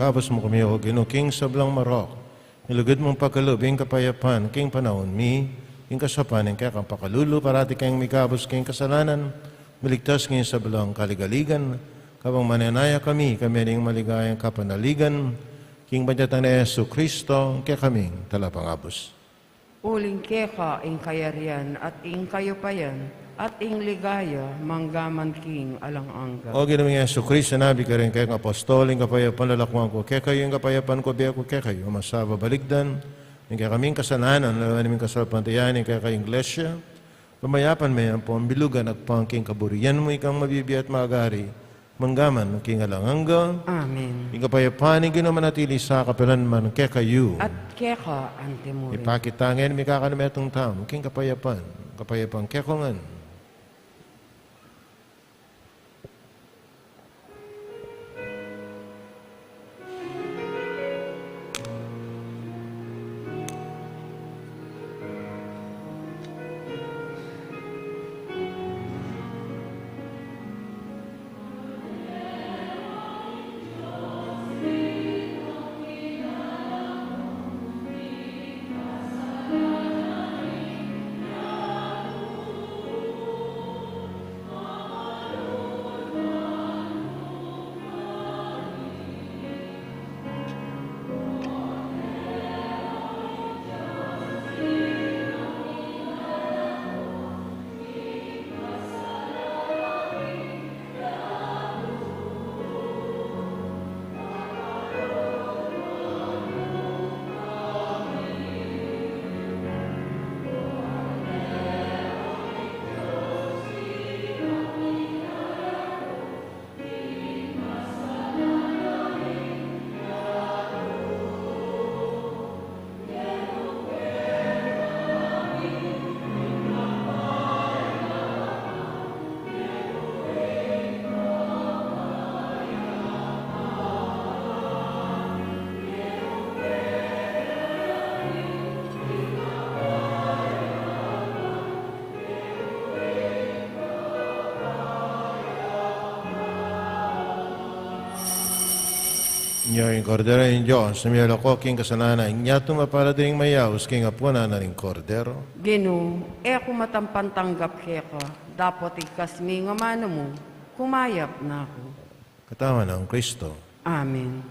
Kabus mu kami, O Ginu, king sablang marok. Ilugud mung pakalub ing kapayapan king panaun mi, king kasaupan ning kekang pakalulu, parati keng mikabus king kasalanan, miligtas king sablang kaligaligan, kabang manenaya kami, kami ning maligayang kapanaligan, king bandiatan nang Jesu Kristo, kekaming talapangabus. Uling keka ing kayarian at ing kayupayan at ing ligaya manggaman king alang angga. O Ginu ming Jesu Kristo, sinabi mu karing kekang apostol, ing kapayapan lakuan ku kekayu, ing kapayapan ku bie ku kekayu, masababaligdan ing kekaming kasalanan, lawen ing kasalpantayanan ning kekang Iglesia, pamayapan me ampong bilugan agpang king kaburian mu, ikang mabibie at magari manggaman king alang angga. Amen. Ing kapayapan ning Ginu manatili sa kapilan man kekayu. At keka antimurin. Ipakit ta ngening mikakanumetung tamu king kapayapan, kapayapan kekongan. Ini ing Kordero ning Dios, a milalako king kasalanan ning yatu. Mapalad ding mayaus king apunan na ning Kordero. Ginu, e ku matampang tanggap keka, dapot igkas mu ing amanu mu, kumayap na ku. Katawan nang Kristo. Amen.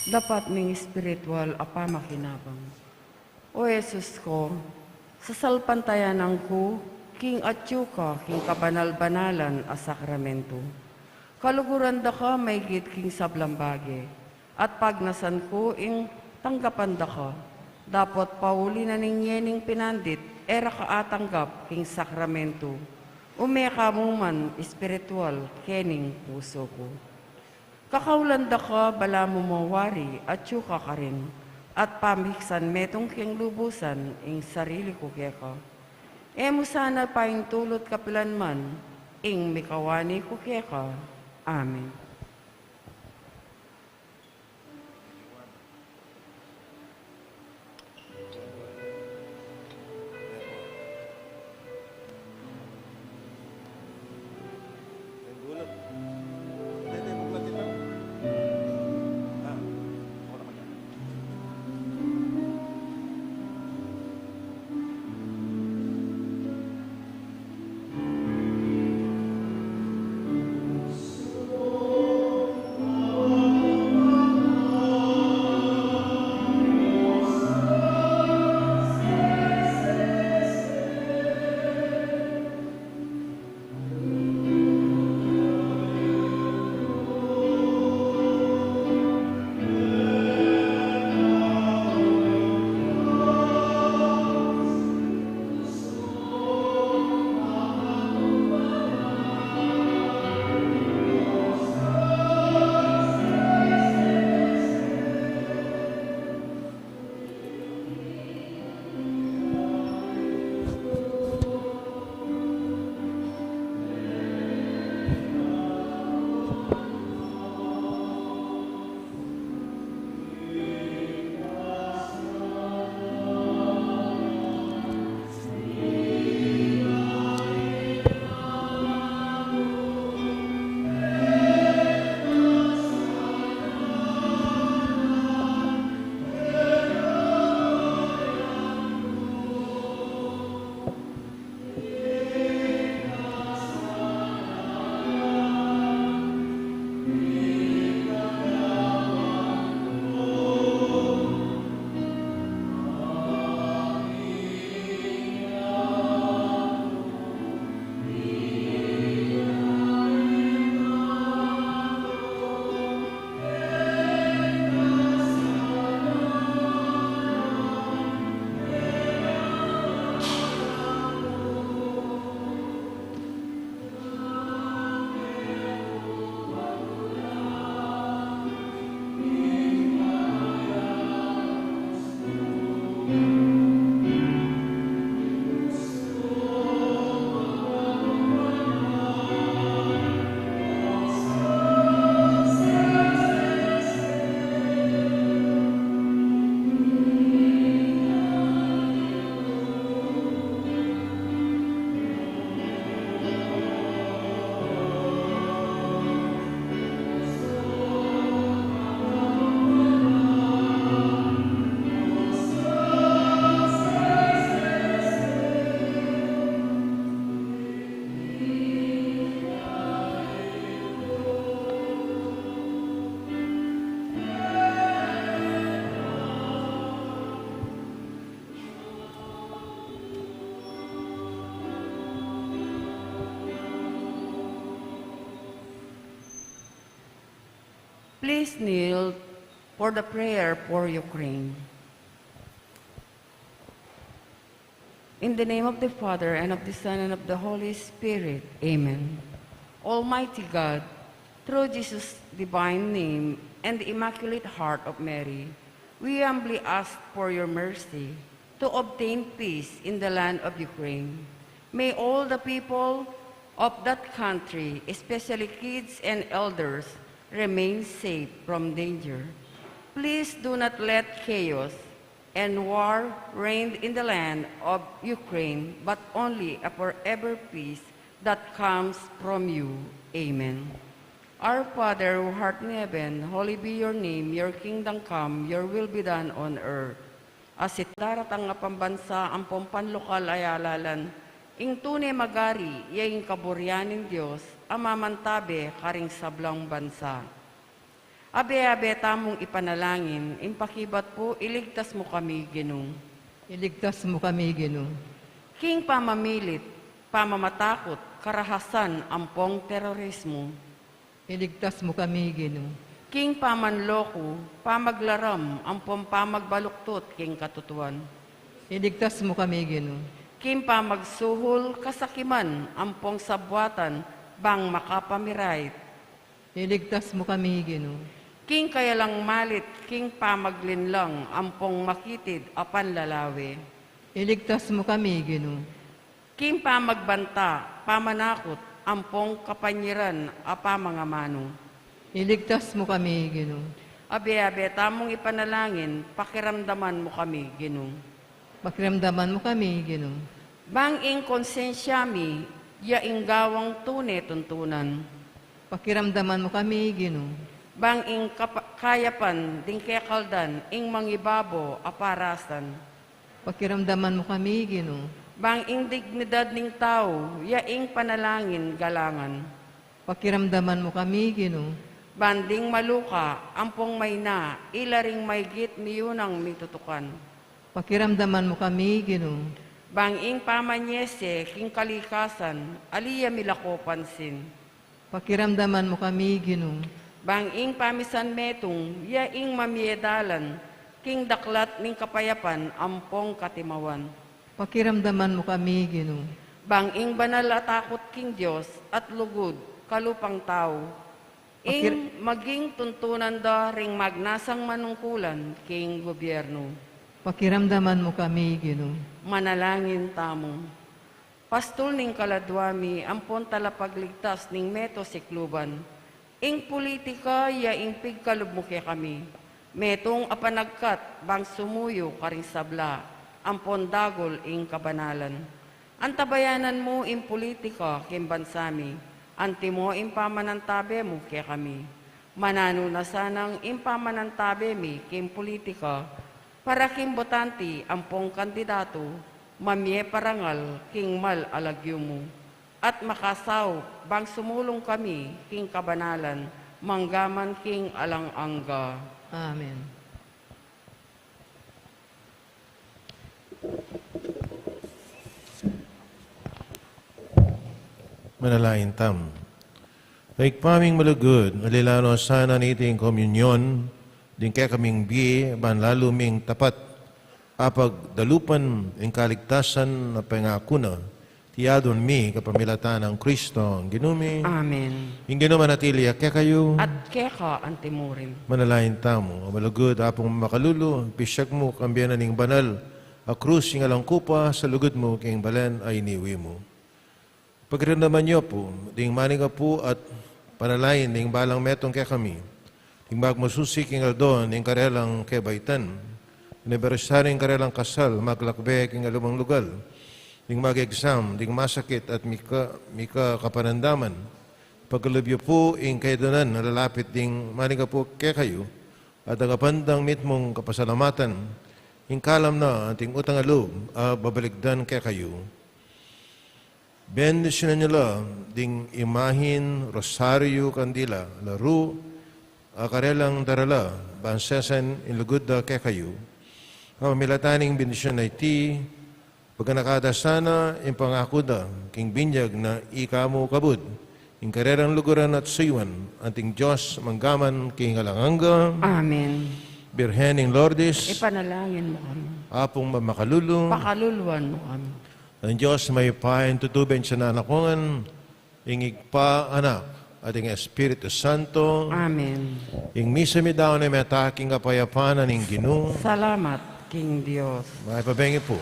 Dapat ning espiritual a pamakinabang. O Jesus ko, sasalpantayanan ku king atyu ka king kabanal-banalan a sakramento. Kaluguran da ka maigit king sablang bage, at pagnasan ku ing tanggapan da ka. Dapot pauli na ning yening pinandit, e ra ka atanggap king sakramento. Ume ka mu man espiritual kening pusu ku. Kakaulan da ka, balamu mo wari, atyu ka karin, at pamiksan metung king lubusan ing sarili ku keka. E mu sana paintulut kapilan man ing mikawani ku keka. Amen. Please kneel for the prayer for Ukraine. In the name of the Father, and of the Son, and of the Holy Spirit. Amen. Almighty God, through Jesus' divine name and the Immaculate Heart of Mary, we humbly ask for your mercy to obtain peace in the land of Ukraine. May all the people of that country, especially kids and elders, remain safe from danger. Please do not let chaos and war reign in the land of Ukraine, but only a forever peace that comes from you. Amen. Our Father who art in heaven, holy be your name. Your kingdom come, your will be done on earth as it daratang a pambansa ampong panlokal a yalalan. Ing tune magari, ya ing kaburian ning Dios, a mamantabe karing sablang bansa. Abe-abe tamung ipanalangin, ing pakibat pu, iligtas mu kami, Ginu. Iligtas mu kami, Ginu. King pamamilit, pamamatakut, karahasan, ampong terorismo. Iligtas mu kami, Ginu. King pamanloku, pamaglaram, ampong pamagbaluktut king katutuan. Iligtas mu kami, Ginu. King pamagsuhul, kasakiman, ampong sabwatan, bang makapamirait. Iligtas mu kami, Ginu. King kayalang malit, king pamaglinlang, ampong makitid a panlalawe. Iligtas mu kami, Ginu. King pamagbanta, pamanakut, ampong kapanyiran a pamangamanu. Iligtas mu kami, Ginu. Abe-abe tamung ipanalangin, pakiramdaman mu kami, Ginu. Pakiramdaman mu kami, Ginu. Bang ing konsensya mi, ya ing gawang tune tuntunan. Pakiramdaman mu kami, Ginu. Bang ing kapa-, kayapan ding kekaldan, ing mangibabo a parasan. Pakiramdaman mu kami, Ginu. Bang ing dignidad ning tau, ya ing panalangin galangan. Pakiramdaman mu kami, Ginu. Bang ding maluka, ampong maina, ila ring maygit miyunang mitutukan. Pakiramdaman mu kami, Ginu. Bang ing pamanyese king kalikasan, ali ya milako pansin. Pakiramdaman mu kami, Ginu. Bang ing pamisan metung, ya ing mamie dalan, king daklat ning kapayapan ampong katimawan. Pakiramdaman mu kami, Ginu. Bang ing banal a takut king Dios at lugud kalupang tau, Pakir- ing maging tuntunan da ring magnasang manungkulan king gobyerno. Pakiramdaman mu kami, Ginu. Manalangin tamu. Pastul ning kaladwa mi, ampon talapagligtas ning meto sikluban. Ing pulitika ya ing pigkalub mu kekami. Metung a panagkat bang sumuyu karing sabla, ampon dagul ing kabanalan. Antabayanan mu ing pulitika king bansa mi, antimo ing pamanantabe mu kekami. Mananu na sanang ing pamanantabe mi king pulitika, para king botante ampong kandidatu, mamie parangal king mal a lagyu mu, at makasaup bang sumulung kami king kabanalan, manggaman king alang angga. Amen. Manalangin tamu. Ibpa ming malugud, alilalu sana niting komunyon ding kekaming bie, ban lalu ming tapat a pagdalupan ing kaligtasan a pengaku na, iti adwan mi kapamilatan nang Kristong Ginu mi. Amen. Ing Ginu manatili ya kekayu. At keka antimurin. Manalangin tamu. O malugud Apung makalulu, pisyag mu kambian ning banal a krus ing alang kupa, salugud mu king balen a iniwi mu. Pakiramdaman yu pu ding manigapu at panalangin ning balang metung kekami, ding magmasusi king aldo ning karelang kebaitan, anibersaryu ning karelang kasal, maglakbe king aliwang lugal, ding mag-exam, ding masakit at mika, mika kapanandaman. Pakalub yu pu ing kayadwanan a lalapit ding manigapu kekayu, at agapan dang mitmung kapasalamatan ing kalam na anting utang a lub a babalikdan kekayu. Bendisyunan yu la ding imahin, rosaryu, kandila, laru a karelang darala, ban sesan ing lugud da kekayu. Pamilatan ning bendisyun a iti, paganaka da sana ing pangaku da king binyag na ika mu kabud, ing karerang luguran at suyuan, anting Dios mangga man king alang angga. Amen. Birhen ning Lourdes. Ipanalangin mo kami. Apung mamakalulu. Pakaluluan mo kami. Ing Dios mayupaya, ing tutu beng sinanak ngan, ing Ibpa, Anak, at ing Espiritu Santo. Amen. Ing misa mi daun e meta king kapayapan ning Ginu. Salamat king Dios. Mayap a bengi pu.